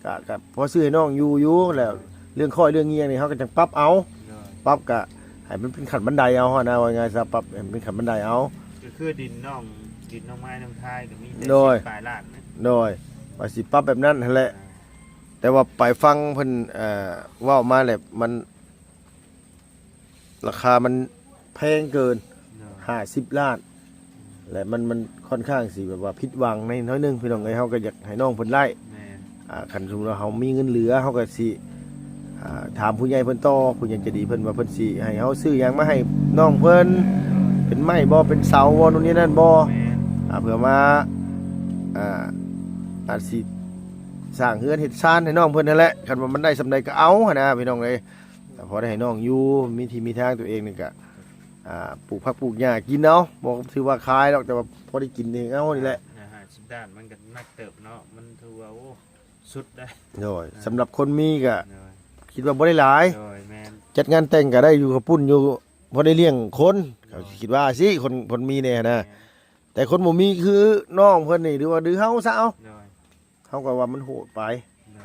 ກະ ກະພໍຊື້ໃຫ້ນ້ອງຢູ່ຢູ່ ແລ້ວເລື່ອງຄ້ອຍເລື່ອງຫຍັງນີ້ ເຮົາກໍຈັ່ງປັບເອົາ. ໂດຍ ປັບກະໃຫ້ມັນເປັນຂັ້ນບັນໄດເອົາຫັ້ນນະ ວ່າງ່າຍຊະ ປັບໃຫ້ມັນເປັນຂັ້ນບັນໄດເອົາ. ກໍຄືດິນນ້ອງ ດິນນ້ອງໄມ້ນ້ອງທາຍກໍມີແຕ່ ໂດຍ ສິບປາຍລ້ານນະ. ໂດຍ ວ່າຊິປັບແບບນັ້ນຫັ້ນແຫຼະ. ອ່າ ແຕ່ວ່າໄປຟັງເພິ່ນ ເອີ ເວົ້າມາແລ້ວ ມັນ ລາຄາມັນແພງເກີນ ໂດຍ ຫ້າສິບລ້ານ ແລະ ມັນ ມັນຂ້ອນຂ້າງຊິແບບວ່າຜິດຫວັງໃນໜ້ອຍໜຶ່ງ ພີ່ນ້ອງເອີຍ. ເຮົາກໍຢາກໃຫ້ນ້ອງເພິ່ນໄດ້ ແມ່ນ ອ່າ ຄັນສົມມຸດວ່າເຮົາມີເງິນເຫຼືອ ເຮົາກໍຊິ ອ່າ ຖາມຜູ້ໃຫຍ່ເພິ່ນຕໍ່ ຜູ້ໃຫຍ່ໃຈດີເພິ່ນວ່າເພິ່ນຊິໃຫ້ເຮົາຊື້ຫຍັງມາໃຫ້ນ້ອງເພິ່ນ ເປັນໄມ້ບໍ່ ເປັນເສົາບໍ່ ໂນ່ນນີ້ນັ້ນບໍ່ ແມ່ນ ອ່າ ເພື່ອມາ ອ່າ ອາດຊິສ້າງເຮືອນເຮັດຊານໃຫ້ນ້ອງເພິ່ນຫັ້ນແຫຼະ. ຄັນວ່າມັນໄດ້ສ່ຳໃດກໍເອົາຫັ້ນນະ ພີ່ນ້ອງເອີຍ. ກໍພໍໄດ້ໃຫ້ນ້ອງຢູ່ ມີທີ່ມີທາງຕົວເອງນີ້ກະ ອ່າ ປູກຜັກປູກຫຍ້າກິນເອົາ ບໍ່ຖືວ່າຂາຍດອກ ແຕ່ວ່າພໍໄດ້ກິນເອງເອົານີ້ແຫຼະ. ຫ້າສິບລ້ານມັນກໍໜັກເຕີບເນາະ ມັນຖືວ່າ ໂອ້ ສຸດເດ້. ໂດຍ ອ່າ ສຳລັບຄົນມີກະ ໂດຍ ຄິດວ່າບໍ່ໄດ້ຫຼາຍ. ໂດຍ ແມ່ນ ຈັດງານແຕ່ງກະໄດ້ຢູ່ເຂົ້າປຸ້ນຢູ່ ພໍໄດ້ລ້ຽງຄົນ ເຂົາຊິຄິດວ່າຊີ້ ຄົນ ຄົນມີແດ່ຫັ້ນນະ. ແມ່ນ ແຕ່ຄົນບໍ່ມີຄືນ້ອງເພິ່ນນີ້ ຫຼືວ່າ ຫຼືເຮົາຊະເອົາ ໂດຍ ເຮົາກໍວ່າມັນໂຫດໄປ. ໂດຍ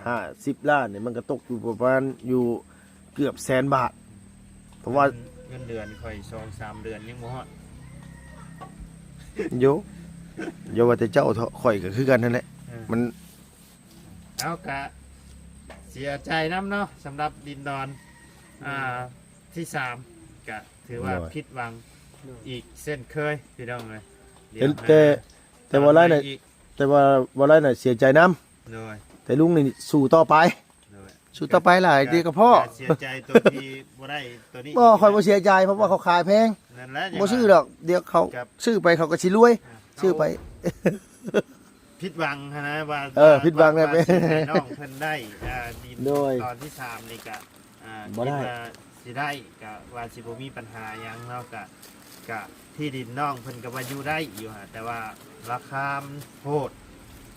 ຫ້າສິບລ້ານນີ້ ມັນກໍຕົກຢູ່ປະມານຢູ່ເກືອບແສນບາດ ເພາະວ່າ ເງິນ ເງິນເດືອນຂ້ອຍສອງສາມເດືອນຍັງບໍ່ຮອດ. ໂຢ ຢ່າວ່າແຕ່ເຈົ້າເທາະ ຂ້ອຍກໍຄືກັນຫັ້ນແຫຼະ. ເອີ ມັນ ເອົາ ກະເສຍໃຈນຳເນາະ ສຳລັບດິນດອນ ອ່າ ທີສາມ ກະຖືວ່າ ໂດຍ ຜິດຫວັງ ໂດຍ ອີກເຊັ່ນເຄີຍ ພີ່ນ້ອງເອີຍ. ແຕ່ ແຕ່ ແຕ່ວ່າຫຼາຍນະ ແຕ່ວ່າບໍ່ຫຼາຍນະເສຍໃຈນຳ. ໂດຍ ແຕ່ລຸງນີ້ສູ້ຕໍ່ໄປ. ໂດຍ ສູ້ຕໍ່ໄປຫຼາຍ ກະ ດີກໍພໍ. ກະເສຍໃຈຕົວທີ່ບໍ່ໄດ້ຕົວນີ້ ບໍ່ ຂ້ອຍບໍ່ເສຍໃຈ ເພາະວ່າເຂົາຂາຍແພງ. ນັ້ນແຫຼະ ບໍ່ຊື້ດອກ ດຽວເຂົາ ກະ ຊື້ໄປເຂົາກໍຊິລວຍ. ອ່າ ຊື້ໄປ ຜິດຫວັງຫັ້ນນະວ່າ ເອີ ຜິດຫວັງແລ້ວ ວ່າ ວ່າຊິໃຫ້ນ້ອງເພິ່ນໄດ້ ອ່າ ດິນ ໂດຍ ຕອນທີສາມນີ້ກະ ອ່າ ບໍ່ໄດ້ ຄິດວ່າຊິໄດ້ ກະວ່າຊິບໍ່ມີບັນຫາຫຍັງເນາະ. ກະ ກະທີ່ດິນນ້ອງເພິ່ນກໍວ່າຢູ່ໄດ້ຢູ່ຫັ້ນ ແຕ່ວ່າລາຄາມັນໂຫດ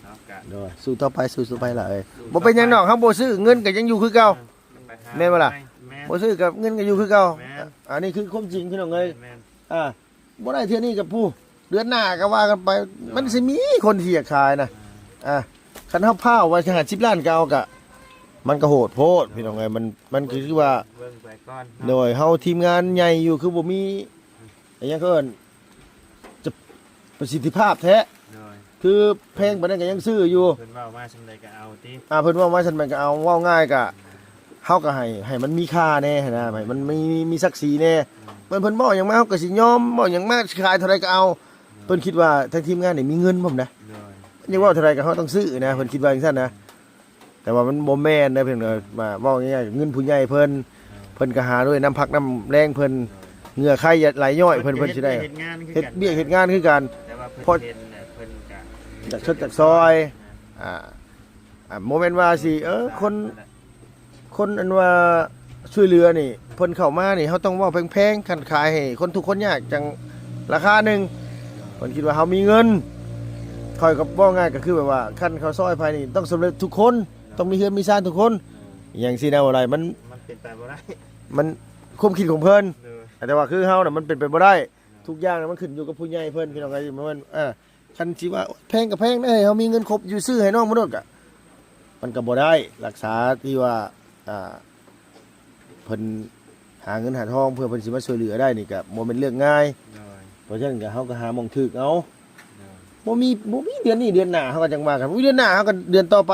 ເນາະ. ກະ ໂດຍ ສູ້ຕໍ່ໄປ ສູ້ຕໍ່ໄປຫຼາຍ. ສູ້ຕໍ່ໄປ ບໍ່ເປັນຫຍັງດອກ ເຮົາບໍ່ຊື້ ເງິນກໍຍັງຢູ່ຄືເກົ່າ. ເອີ ແມ່ນບໍ່ລະ? ແມ່ນ ບໍ່ຊື້ກໍເງິນກໍຢູ່ຄືເກົ່າ. ແມ່ນ ອັນນີ້ຄືຄວາມຈິງພີ່ນ້ອງເອີຍ. ແມ່ນໆ ອ່າ ບໍ່ໄດ້ເທື່ອນີ້ກໍຜູ້ ເດືອນໜ້າກໍວ່າກັນໄປ. ໂດຍ ມັນຊິມີຄົນທີ່ຢາກຂາຍນະ. ອ່າ ອ່າ ຄັນເຮົາພ້າວວ່າຫ້າສິບລ້ານກໍເອົາ ກະ ມັນກໍໂຫດໂພດ ໂດຍ ພີ່ນ້ອງເອີຍ. ມັນ ມັນກໍຄືວ່າ ເບິ່ງໄປກ່ອນເນາະ. ໂດຍ ເຮົາທີມງານໃຫຍ່ຢູ່ ຄືບໍ່ມີ ອີຫຍັງເຂົາເອີ້ນ ຈະປະສິດທິພາບແທ້. ໂດຍ ຄືແພງປານໃດກໍຍັງຊື້ຢູ່. ເພິ່ນເວົ້າມາສ່ຳໃດກໍເອົາຕິ. ອ່າ ເພິ່ນເວົ້າມາສ່ຳໃດກໍເອົາ. ເວົ້າງ່າຍກະ ເຮົາກໍໃຫ້ ໃຫ້ມັນມີຄ່າແດ່ຫັ້ນນະ ໃຫ້ມັນມີ ມີສັກສີແດ່. ອືມ ເພິ່ນ ເພິ່ນເວົ້າຫຍັງມາ ເຮົາກໍຊິຍອມ ເວົ້າຫຍັງມາ ຊິຂາຍເທົ່າໃດກໍເອົາ. ໂດຍ ເພິ່ນຄິດວ່າທາງທີມງານນີ້ມີເງິນພ້ອມນະ. ໂດຍ ຢາກເວົ້າເທົ່າໃດກໍເຮົາຕ້ອງຊື້ນະ ເພິ່ນຄິດວ່າຈັ່ງຊັ້ນນະ. ແຕ່ວ່າມັນບໍ່ແມ່ນເດ້ ເພິ່ນກໍ ອ່າ ວ່າເວົ້າງ່າຍໆ ເງິນຜູ້ໃຫຍ່ເພິ່ນ ອ່າ ເພິ່ນກໍຫາດ້ວຍນ້ຳພັກນ້ຳແຮງເພິ່ນ ອ່າ ເຫື່ອໃຄໄຫຼຍ້ອຍເພິ່ນ ເພິ່ນຊິໄດ້ ເຮັດວຽກເຮັດງານຄືກັນ ເຮັດວຽກເຮັດງານຄືກັນ. ແຕ່ວ່າເພິ່ນເຫັນແລ້ວເພິ່ນກໍຢາກຊົດຢາກຊອຍ. ອ່າ ອ່າ ບໍ່ແມ່ນວ່າຊິ ເອີ ຄົນ ຄົນອັນວ່າຊ່ວຍເຫຼືອນີ້ ເພິ່ນເຂົ້າມານີ້ ເຮົາຕ້ອງເວົ້າແພງໆ ຄັນຂາຍໃຫ້ຄົນທຸກຄົນຍາກຈັ່ງລາຄາໜຶ່ງ ເພິ່ນຄິດວ່າເຮົາມີເງິນ. ຂ້ອຍກໍເວົ້າງ່າຍກໍຄືແບບວ່າ ຄັນເຂົາຊ່ອຍໃຜນີ້ຕ້ອງສຳເລັດທຸກຄົນ ຕ້ອງມີເຮືອນມີຊານທຸກຄົນ ອີຫຍັງຊີ້ນະ ບໍ່ໄດ້ ມັນ ມັນເປັນໄປບໍ່ໄດ້ ມັນຄວາມຄິດຂອງເພິ່ນ. ໂດຍ ແຕ່ວ່າຄືເຮົານະ ມັນເປັນໄປບໍ່ໄດ້. ໂດຍ ທຸກຢ່າງນະ ມັນຂຶ້ນຢູ່ກັບຜູ້ໃຫຍ່ເພິ່ນ ພີ່ນ້ອງເອີຍ. ມັນ ເອີ ຄັນຊິວ່າ ໂອ້ຍ ແພງກໍແພງເດ້ ໃຫ້ເຮົາມີເງິນຄົບຢູ່ຊື້ໃຫ້ນ້ອງມະນຸດ ກະ ມັນກໍບໍ່ໄດ້. ລັກສາທີ່ວ່າ ອ່າ ເພິ່ນຫາເງິນຫາທອງ ເພື່ອເພິ່ນຊິມາຊ່ວຍເຫຼືອໄດ້ນີ້ ກໍບໍ່ແມ່ນເລື່ອງງ່າຍ. ໂດຍ ເພາະສະນັ້ນກໍ ເຮົາກໍຫາໝ່ອງຖືກເອົາ. ໂດຍ ບໍ່ມີ ບໍ່ມີເດືອນນີ້ເດືອນໜ້າ ເຮົາກໍຈັ່ງວ່າກັນ. ບໍ່ມີເດືອນໜ້າ ເຮົາກໍເດືອນຕໍ່ໄປ.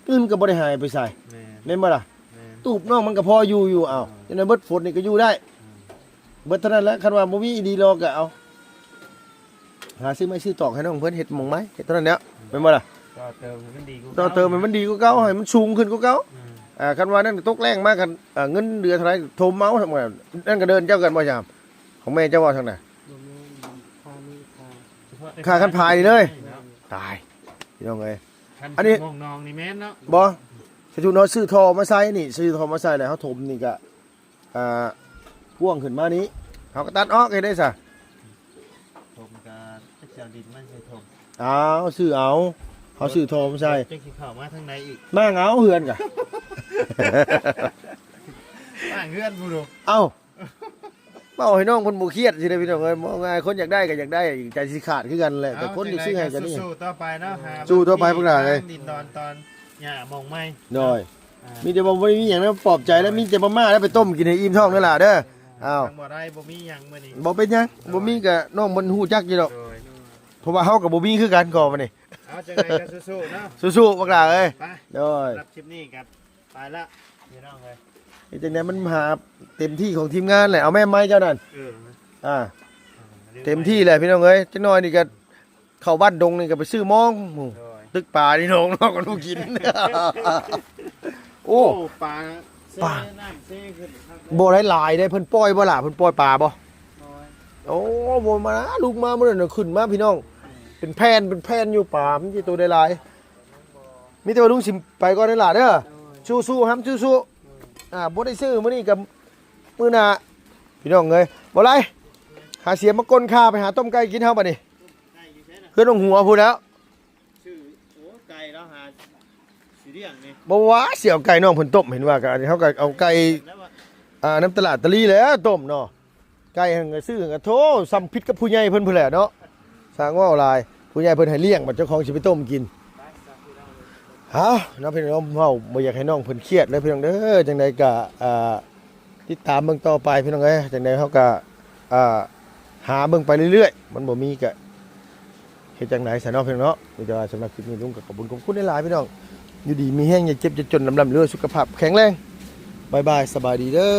ໂດຍ ເງິນກໍບໍ່ໄດ້ຫາຍໄປໃສ. ແມ່ນ ແມ່ນບໍ່ລະ? ແມ່ນ ຕູບນ້ອງມັນກໍພໍຢູ່ຢູ່. ເອົາ ໂດຍ ຈັ່ງນັ້ນເບິດຝົນນີ້ກໍຢູ່ໄດ້. ອືມ ເບິດເທົ່ານັ້ນແຫຼະ. ຄັນວ່າບໍ່ມີອີ່ຫຼີລໍກໍເອົາ ຫາຊື້ໄມ້ຊື້ຕອກໃຫ້ນ້ອງເພິ່ນເຮັດໝ່ອງໃໝ່ ເຮັດເທົ່ານັ້ນແຫຼະ. ອືມ ແມ່ນບໍ່ລະ? ຕໍ່ເຕີມໃຫ້ມັນດີກວ່າ ຕໍ່ເຕີມໃຫ້ມັນດີກວ່າເກົ່າ ໃຫ້ມັນສູງຂຶ້ນກວ່າເກົ່າ. ອືມ ອ່າ ຄັນວ່ານັ້ນຕົກແລ້ງມາ ຄັນ ອ່າ ເງິນເດືອນເທົ່າໃດຖົມເອົາ ນັ້ນກໍເດີນເຈົ້າກັນບໍ່ຍາມ ຂອງແມ່ເຈົ້າວ່າທາງໃດ? ບໍ່ແມ່ນ ຄ່ານີ້ຄ່າ ຄ່າຄັນພາຍນີ້ເລີຍ. ຕາຍ ພີ່ນ້ອງເອີຍ ຄັນ ອັນນີ້ ໝ່ອງນອງນີ້ແມ່ນເນາະ. ບໍ່ ສະຈຸເຮົາຊື້ທໍ່ມາໃສ່ນີ້ ຊື້ທໍ່ມາໃສ່ແລ້ວເຮົາຖົມນີ້ກະ ອ່າ ກວ້າງຂຶ້ນມານີ້ ເຮົາກໍຕັດອອກເຮັດໄດ້ຊະ. ຖົມກະຈັກຊິເອົາດິນມາໃສ່ຖົມ. ອ້າວ ຊື້ເອົາ ເຮົາຊື້ທໍ່ມາໃສ່ ຈັກຊິເຂົ້າມາທາງໃດອີກ ມ້າງເອົາເຮືອນກະ ມ້າງເຮືອນພຸ້ນ. ເອົ້າ ເວົ້າໃຫ້ນ້ອງເພິ່ນບໍ່ຄຽດຊິໄດ້ພີ່ນ້ອງເອີຍ. ເວົ້າງ່າຍ ຄົນຢາກໄດ້ກໍຢາກໄດ້ ໃຈຊິຂາດຄືກັນແຫຼະ. ເອົ້າ ແຕ່ຄົນທີ່ຊື້ໃຫ້ກໍນີ້ ຈັ່ງໃດກໍສູ້ໆຕໍ່ໄປເນາະ ຫາ ສູ້ຕໍ່ໄປພວກຫຼານເອີຍ ດິນດອນຕອນຫຍ້າໝ່ອງໃໝ່. ໂດຍ ອ່າ ມີແຕ່ວ່າບໍ່ໄດ້ມີຫຍັງນະ ປອບໃຈແລ້ວ ໂດຍ ມີແຕ່ມາມ່າແລ້ວ ໄປຕົ້ມກິນໃຫ້ອີ່ມທ້ອງເດີຫຼ້າເດີ. ເອົ້າ ທາງບໍ່ໄດ້ ບໍ່ມີຫຍັງມື້ນີ້ ບໍ່ເປັນຫຍັງ ໂດຍ ບໍ່ມີກໍນ້ອງເພິ່ນຮູ້ຈັກຢູ່ດອກ. ໂດຍ ເພາະວ່າເຮົາກໍບໍ່ມີຄືກັນກໍບັດນີ້. ເອົາ ຈັ່ງໃດກໍສູ້ໆເນາະ ສູ້ໆພວກຫຼານເອີຍ. ໄປ ໂດຍ ສຳລັບຄລິບນີ້ກໍ ໄປລະພີ່ນ້ອງເອີຍ. ເຮັດຈັ່ງໃດມັນຫາເຕັມທີ່ຂອງທີມງານແຫຼະ. ເອົາແມ່ໄມ້ເຈົ້ານັ້ນ ເອີ ອ່າ ເຕັມທີ່ແຫຼະພີ່ນ້ອງເອີຍ. ຈັກໜ້ອຍນີ້ກໍເຂົ້າບ້ານດົງນີ້ກໍໄປຊື້ມອງ ໂດຍ ຕຶກປານີ້ນ້ອງ ນ້ອງກໍຮູ້ກິນ. ໂອ້ ໂອ້ ປາເຊ ປາ ນ້ຳເຊຂຶ້ນຄັກເລີຍ. ບໍ່ໄດ້ຫຼາຍເດ້ ເພິ່ນປ່ອຍບໍ່ລະ ເພິ່ນປ່ອຍປາບໍ່? ໂອ້ ບໍ່ມາ ລຸກມາມື້ນັ້ນຂຶ້ນມາພີ່ນ້ອງ ເປັນແຜ່ນ ເປັນແຜ່ນຢູ່. ປາມັນຊິໂຕໄດ້ຫຼາຍ ມີແຕ່ວ່າລຸງຊິໄປກ່ອນເດີຫຼ້າເດີ. ໂດຍ ສູ້ໆ ຫຳ ສູ້ໆ. ໂດຍ ອ່າ ບໍ່ໄດ້ຊື້ມື້ນີ້ກໍມື້ໜ້າ ພີ່ນ້ອງເອີຍ. ບໍ່ໄດ້ ຫາເສຍມາກົ້ນຂ້າ ໄປຫາຕົ້ມໄກ່ກິນເຮົາບັດນີ້. ເຮືອນໜອງຫົວພຸ້ນແລ້ວ ຊື້ ໂອ້ ໄກ່ລາວຫາຊິລ້ຽງນີ້ ບໍ່ວ່າຊິເອົາໄກ່ນ້ອງເພິ່ນຕົ້ມ ເຫັນວ່າກໍເຮົາກໍເອົາໄກ່ ອ່າ ນຳຕະຫຼາດຕະລີແຫຼະຕົ້ມເນາະ. ໄກ່ຫັ້ນກໍຊື້ ກໍໂທ້ ສ່ຳຜິດກັບຜູ້ໃຫຍ່ເພິ່ນພຸ້ນແຫຼະເນາະ. ຊ່າງເວົ້າຫຼາຍ ຜູ້ໃຫຍ່ເພິ່ນໃຫ້ລ້ຽງ ບັດເຈົ້າຂອງຊິໄປຕົ້ມກິນ. ເອົາເນາະ ພີ່ນ້ອງ ເວົ້າບໍ່ຢາກໃຫ້ນ້ອງເພິ່ນຄຽດເລີຍ ພີ່ນ້ອງເດີ. ຈັ່ງໃດກໍ ອ່າ ຕິດຕາມເບິ່ງຕໍ່ໄປ ພີ່ນ້ອງເອີຍ. ຈັ່ງໃດເຮົາກໍ ອ່າ ຫາເບິ່ງໄປເລື້ອຍໆ ມັນບໍ່ມີກໍເຮັດຈັ່ງໃດຊະເນາະ ພີ່ນ້ອງເນາະ. ມີແຕ່ວ່າສຳລັບຄລິບນີ້ ລຸງກໍຂອບຄຸນ ຂອບຄຸນຫຼາຍໆ ພີ່ນ້ອງ. ຢູ່ດີມີແຮງ ຢ່າເຈັບຢ່າຈົນ ລ່ຳໆລວຍໆ ສຸຂະພາບແຂງແຮງ. ບາຍບາຍ ສະບາຍດີເດີ.